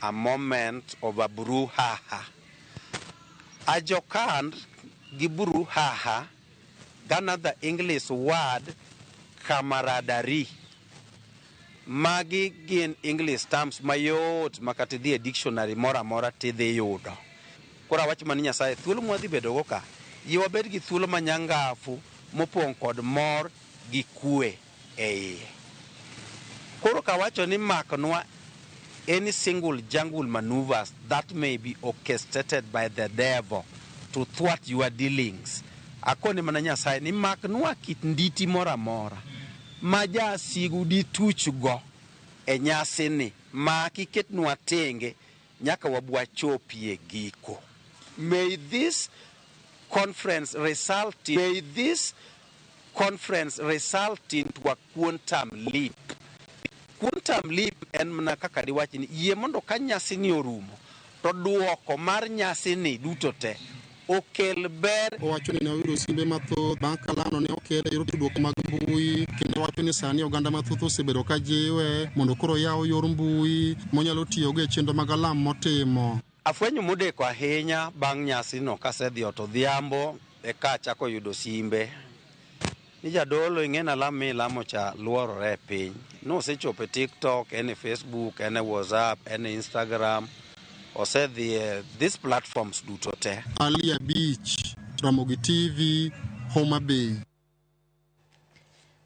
A moment of a brouhaha. Ajokand gi brouhaha gi another English word, camaraderie. Magi gin English terms mayot ma kata idhi e dictionary moro amora tidhi yudo. Koro awach mana ni Nyasaye thuolo mwadhi bedogo ka, yie wabed gi thuolo ma nyangafu mopong' kod mor gi kwe e iye. Koro kawacho ni maknwa any single jungle maneuvers that may be orchestrated by the devil to thwart your dealings. Akone mana Nyasaye ni maknwa kit nditi moro amora ma jasigu dituch go e nyasini ma kiketnwa tenge nyaka wabwachopie giko. May this conference result into a quantum leap. Quantum leap en mana kaka diwach ni yie mondo ka nyasini orumo to duoko mar nyasini duto te okel ber. Owacho ni ne oyudo simbe mathoth bang' ka lano ne okel e yor tudruok mag mbui, kendo wacho ni sani oganda mathoth osebedo ka jiwe mondo koro oyaw yor mbui monyalo tiyogo e chenro mag alam motimo. Afwenyo modeko ahinya bang' nyasino kasedhi ot odhiambo eka achako yudo simbe ni jadolo ing'e alam milamo cha luorore e piny. Nosechopo e TikTok, en e Facebook, en e WhatsApp, en e Instagram, osedhi e these platforms duto te. Ali Abich, Ramogi TV, Homa Bay.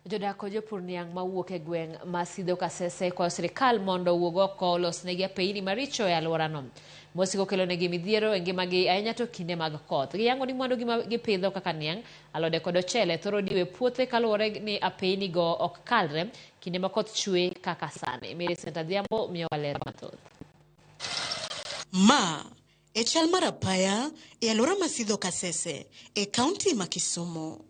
Jodak kod jopur niang' mawuok e gweng' ma Sidho Kasese kwayo sirikal mondo owuog oko olosnegi apeyini maricho e alworano. Mosiko kelonegi midhiero e ngimagi ahinya to kinde mag koth. Giyango ni mwandugi ma gipidho kaka niang', alode kod ochele thoro diwo e puothe kaluwore ni apeyini go ok kalre kinde ma koth chwe kaka sani. Millicent Adhiambo miyowa ler mathoth. Ma e chal mar apaya e alwora ma Sidho Kasese e kaunti ma Kisumu.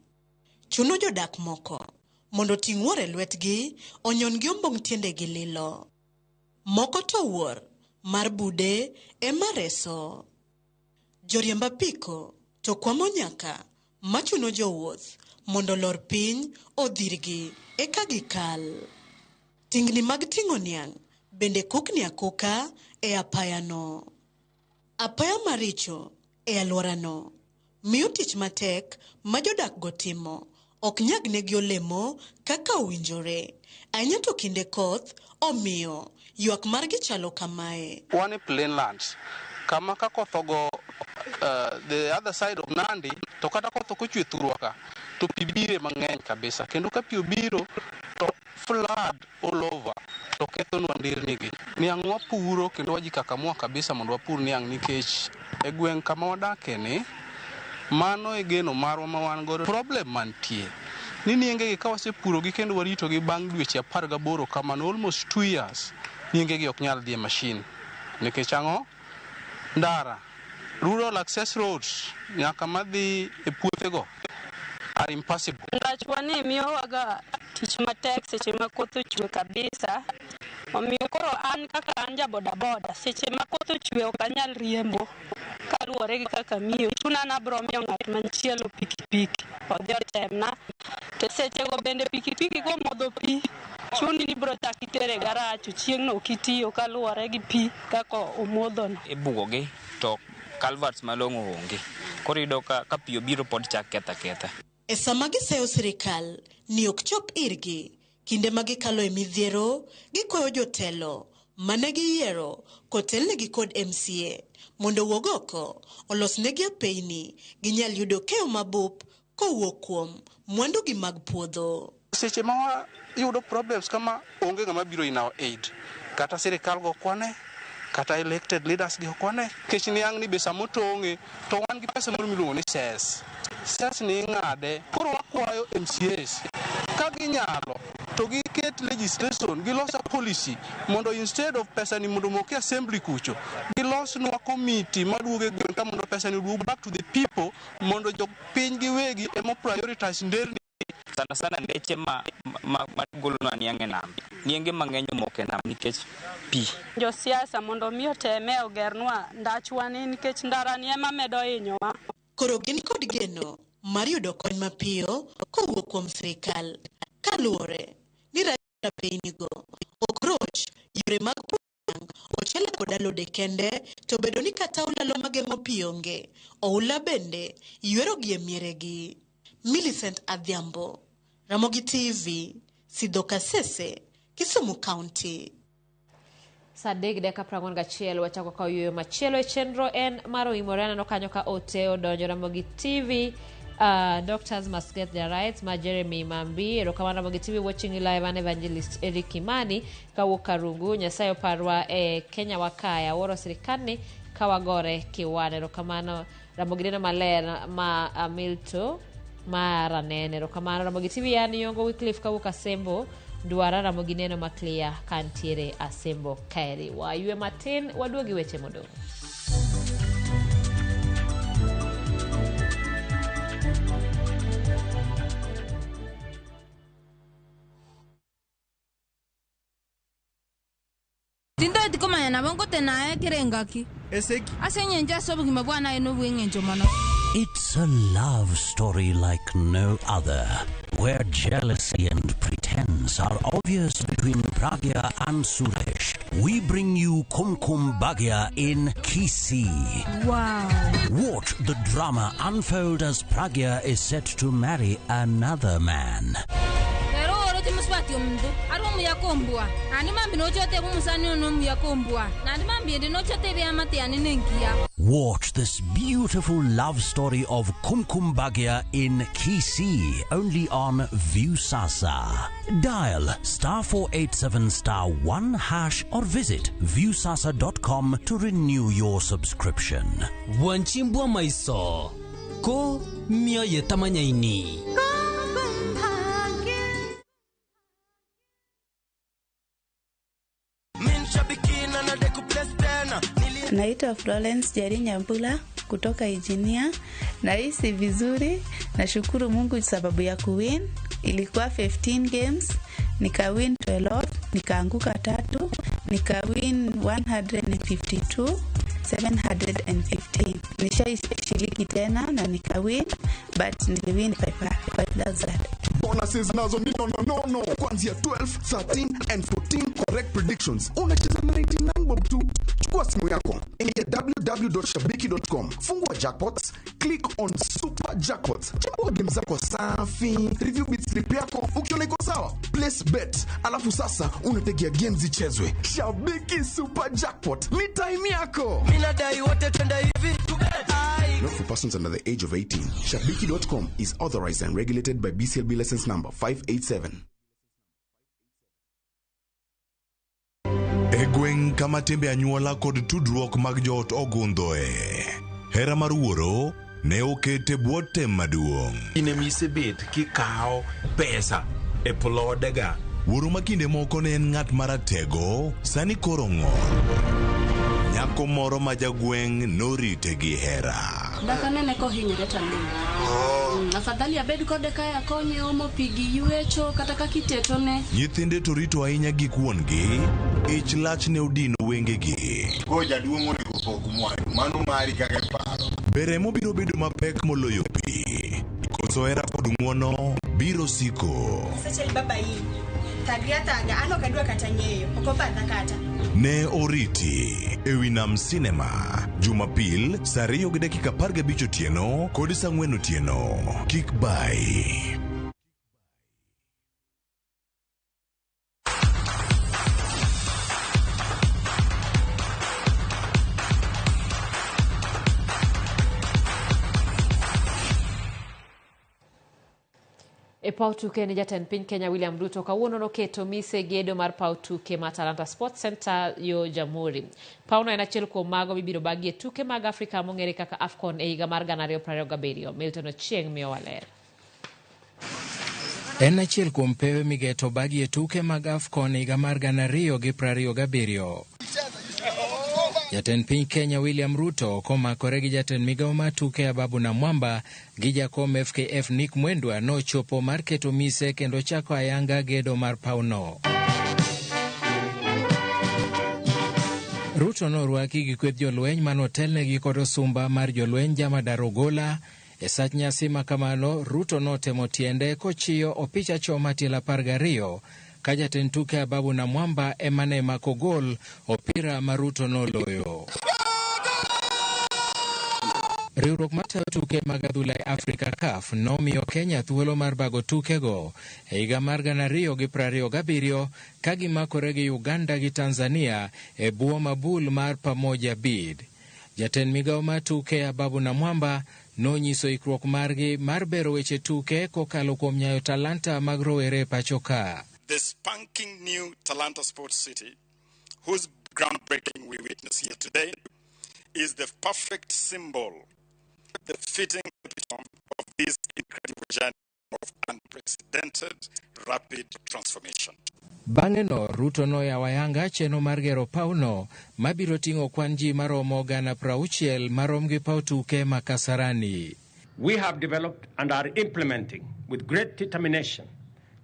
Chuno jodak moko mondo oting' wuor e lwetgi onyon gi ombong' tiendegi lilo. Moko to wuor mar bude ema reso. Joriemb apiko to kwamo nyaka machuno jowuoth mondo olor piny odhirgi eka gikal. Tingni mag ting'o niang' bende kukni akuka e apayano. Apaya maricho e alworano miyo tich matek ma jodak go timo ok nyagnegi olemo kaka owinjore. Ahinya to kinde koth omiyo ywak margi chalo kamae. Wan e plain lands kama ka koth ogo the other side of Nandi, to kata koth ok ochwe thurwa ka to pi bire mang'eny kabisa, kendo ka pi obiro to flood all over to kethonwa nderni gi. Niang' wapuro kendo wajikakamua kabisa mondo wapur niang' nikech e gweng' kama wadake ni mano e geno marwa ma wan godo. Problem mantie ni nienge gi ka wasepurogi kendo waritogi bang' dweche 18 kamano, almost 2 years, nienge gi ok nyal dhi e machine. Nikech ang'o? Ndara, rural access roads nyaka madhi e puothego are impassable. Ndachwa ni miyowaga tich matek seche ma koth ochwe kabisa. Omiyo koro an kaka an ja bodaboda, seche ma koth ochwe ok anyal riembo kaluwore gi kaka miyo. Chuna ni abro miyo ng'at machielo pikipiki odhi otemna. To sechego bende pikipiki komodho pi, chuni ni ibro chak itere e garaj to chieng'no ok itiyo kaluwore gi pi kaka omodhono. Ibugogi to culverts malong'o onge. Koro iyudo ka pi obiro pod chak ketho aketha. E sama giseyo sirikal ni ok chop irgi kinde ma gikalo e midhiero, gikwayo jotelo mane giyiero kotelnegi kod MCA mondo owuog oko olosnegi apeyni ginyal yudo keyo mabup kowuok kuom mwandugi mag puodho. Seche ma wayudo problems kama, onge ng'ama biro in our aid, kata sirikal go ok wane, kata elected leaders gi ok wane. Nikech niang' ni be samotong'e to wan gi pesa moro miluongo ni cess. Cess ni ing'ade. Koro wakwayo MCAs ka ginyalo to giket legislation, gilos a policy mondo instead of pesa ni mondo omoki assembly kucho, gilosnwa committee maduogo e gweng' ka mondo pesa ni oduog back to the people mondo jopiny giwegi ema prioritize nderni. Sana sana ndeche ma golonwa niang' e nam. Nienge mang'eny omoko e nam nikech pi. Josiasa mondo mi oteme ogernwa ndachwa ni nikech ndara ni ema medo hinyowa. Koro gin kod geno mar yudo kony mapiyo kowuok kuom sirikal kaluwore ni apeynigo ok roch yore mag pur niang', ochele. kod alode kende to bedo ni kata olalo mageng'o pi onge, oula bende ywerogi e mieregi. Millicent Adhiambo, Ramogi TV, Sidho Kasese, Kisumu County. Saa 3:41 wachako kawo yueyo machielo e chenro en mar oimore. Aneno kanyo ka ote odonjo Ramogi TV. Doctors must get their rights ma Jeremy Mambi. Erokamano Ramogi TV, watching you live. An Evangelist Eric Kimani kawuok Karungu. Nyasaye oparwa e Kenya wakaya awuoro sirikandni kawagore kiwan. Erokamano Ramogi neno maler ma Milto ma ranene. Erokamano Ramogi TV. An Yongo Wycliffe kawuok Asembo Dwara. Ramogi neno ma clear kantiere Asembo kaeri. Waywe matin waduogi weche modong'. Tintoeti komanya nabo nkotenaye kerengaki Eseki. Ase eng'encho ase obogima bwa naye na obweng'encho mono. It's a love story like no other, where jealousy and pretense are obvious between Pragya and Suresh. We bring you Kumkum Bhagya in Kisii. Wow. Watch the drama unfold as Pragya is set to marry another man. Rero oroche musubati omonto ari omuya kombua naende mambi nochote omusani ono omuya kombua naende mambi ende nochote ebiamate yane nenkiya. Watch this beautiful love story of Kumkum Bhagya in Kisii, only on Viusasa. Dial *487*1# or visit viusasa.com to renew your subscription. Bwanchimbwa maiso ko mioyo tamanyaini. Naitwa Florence Jeri Nyambula kutoka Ijinia. Nahisi vizuri, nashukuru Mungu sababu ya kuwin. Ilikuwa 15 games, nikawin 12, nikaanguka tatu, nikawin 152 715. Nishaishiriki tena na nikawin, but niliwin 5000. Bonuses nazo ni nononono kuanzia 12, 13 and 14 correct predictions. Unacheza na 99 bob tu. Chukua simu yako, ingia www.shabiki.com, fungua jackpots, click on super jackpots, chagua game zako safi, review bit slip yako, ukiona iko sawa, place bet, alafu sasa unategea game zichezwe. Shabiki Super Jackpot ni time yako. Minadai wote twende hivi. Not for persons under the age of 18. Shabiki.com is authorized and regulated by BCLB license number 587. E gweng' kama timbe anyuola kod tudruok mag joot ogundhoe, hera mar wuoro ne oket e bwo tem maduong'. In emisebet kikawo pesa e plodega. Wuoro ma kinde moko ne en ng'at maratego, sani koro ng'ol. Nyako moro ma jagweng' norite gi hera. Dak anene kohinyore taling'. Afadhali abed kode kae akonye omo pi gi ywecho kata kaka itetone. Nyithinde to rito ahinya gik wuon-gi, ich lach ne odino wengegi. Koro jaduong' onego pog mwandu, mano mari kaka iparo. Be remo biro bedo mapek moloyo pi? Koso hera kod ng'uono biro siko? Sechel baba in. Thagri athaga, an ok adwa kata ng'eyo, ok obadha kata. Ne oriti e wi Nam Cinema Jumapil saa 2:15 otieno kod saa 4 otieno. Kik bai. E paw tuke ni jatend piny Kenya William Ruto kawuono noketo mise gedo mar paw tuke ma Talanta Sports Center yo Jamhuri. Pawno en achiel kuom mago mibiro bagie tuke mag Afrika mong'ere kaka AFCON e higa mar 2027. Milton Ochieng' miyowa ler. En achiel kuom pewe migeto bagie tuke mag AFCON e higa mar 2027. Jatend piny Kenya William Ruto komakore gi jatend migawo mar tuke Ababu Namwamba gi jakom FKF Nick Mwendwa nochopo mar keto mise kendo chako ayanga gedo mar pawno. Ruto norwaki gi kweth jolweny manotelnegi kod osumba mar jolweny Jamadar Ogola. E sach nyasi ma kamano, Ruto notemo tiende kochiyo opich achoma tielo 12. ka jatend tuke Ababu Namwamba ema ne mako gol opira ma Ruto noloyo. Riwruok matayo tuke mag adhula e Afrika CAF nomiyo Kenya thuolo mar bago tukego e higa mar 2027 ka gimakore gi Uganda gi Tanzania e bwo mabul mar Pamoja Bid. Jatend migawo mar tuke Ababu Namwamba nonyiso ikruok margi mar bero weche tuke kokalo kuom nyayo talanta mag rowere e pacho ka. The spanking new Talanta Sports City, whose groundbreaking we witness here today, is the perfect symbol, the fitting epitome of this incredible journey of unprecedented rapid transformation. Bang'e no Ruto noyawo ayanga chenro mar gero pawno mabiro ting'o kwan ji maromo 60,000 marom gi paw tuke ma Kasarani. We have developed and are implementing with great determination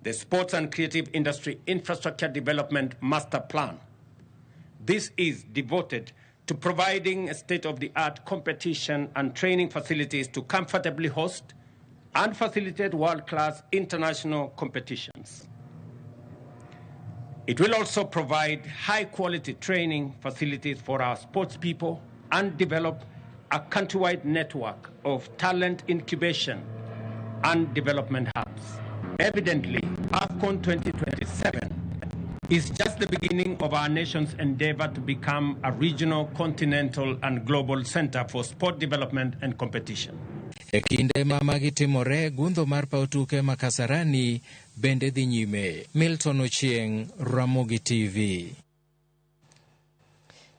the Sports and Creative Industry Infrastructure Development Master Plan. This is devoted to providing state-of-the-art competition and training facilities to comfortably host and facilitate world-class international competitions. It will also provide high-quality training facilities for our sports people and develop a countrywide network of talent incubation and development hubs. Evidently, AFCON 2027 is just the beginning of our nation's endeavor to become a regional, continental, and global center for sport development and competition. E kinde ma magi timore, gundho mar paw tuke ma Kasarani bende dhi nyime. Milton Ochieng, Ramogi TV.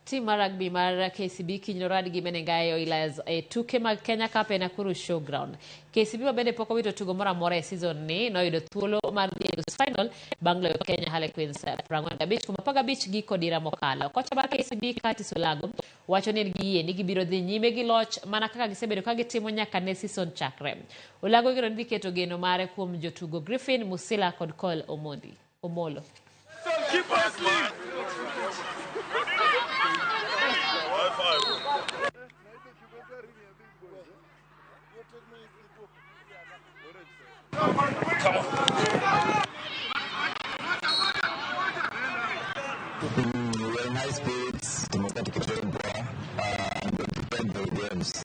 Tim mar rugby mar KCB kiny norad gi Menengai Oilers e tuke mag Kenya Cup e Nakuru Showground. KCB ma bende pok owito tugo moro amora e season ni noyudo thuolo mar dhi e nus final bang' loyo Kenya Harlequins 45 kuom 15 giko dira mokalo. Kocha mar KCB Curtis Olago wacho ni en gi yie ni gibiro dhi nyime gi loch mana kaka gisebedo ka gitimo nyaka ne season chakre. Olago igeno ni dhi keto geno mare kuom jotugo Griffin Musila kod Cole Omondi. Omolo. Keep us Come on. We're in high spirits. Tumekuwa tukitrain poa and we prepared the games.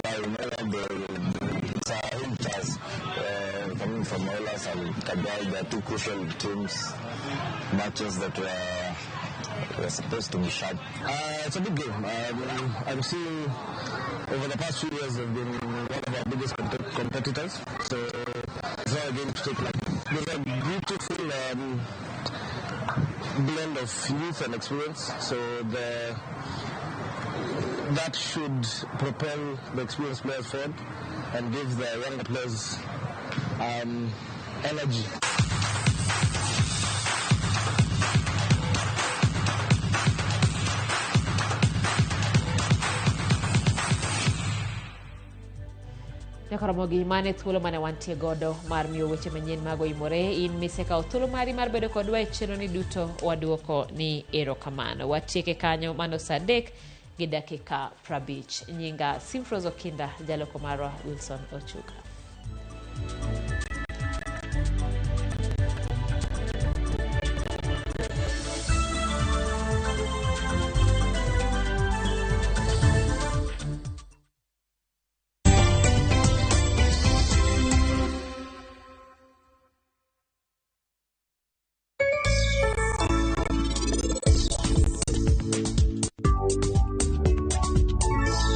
Yeah, we know that it's a huge task coming from Oilers and Kagai. They are two crucial teams, matches that were supposed to be sharp. It's a big game. I'm seeing over the past few years they've been one of our biggest competitors. So it's not a game to take lightly. There's a beautiful blend of youth and experience. So that should propel the experienced players forward and give the younger players energy. Nyaka Ramogi, mane thuolo mane wantie godo mar miyo weche manyien mag oimore. In misekawo thuolo mari mar bedo kodwa e chenro ni duto, waduoko ni erokamano. Watieke kanyo mano saa 3 gi dakika 50. Nyinga Simfros Okinda, jaloko marwa Wilson Ochuka.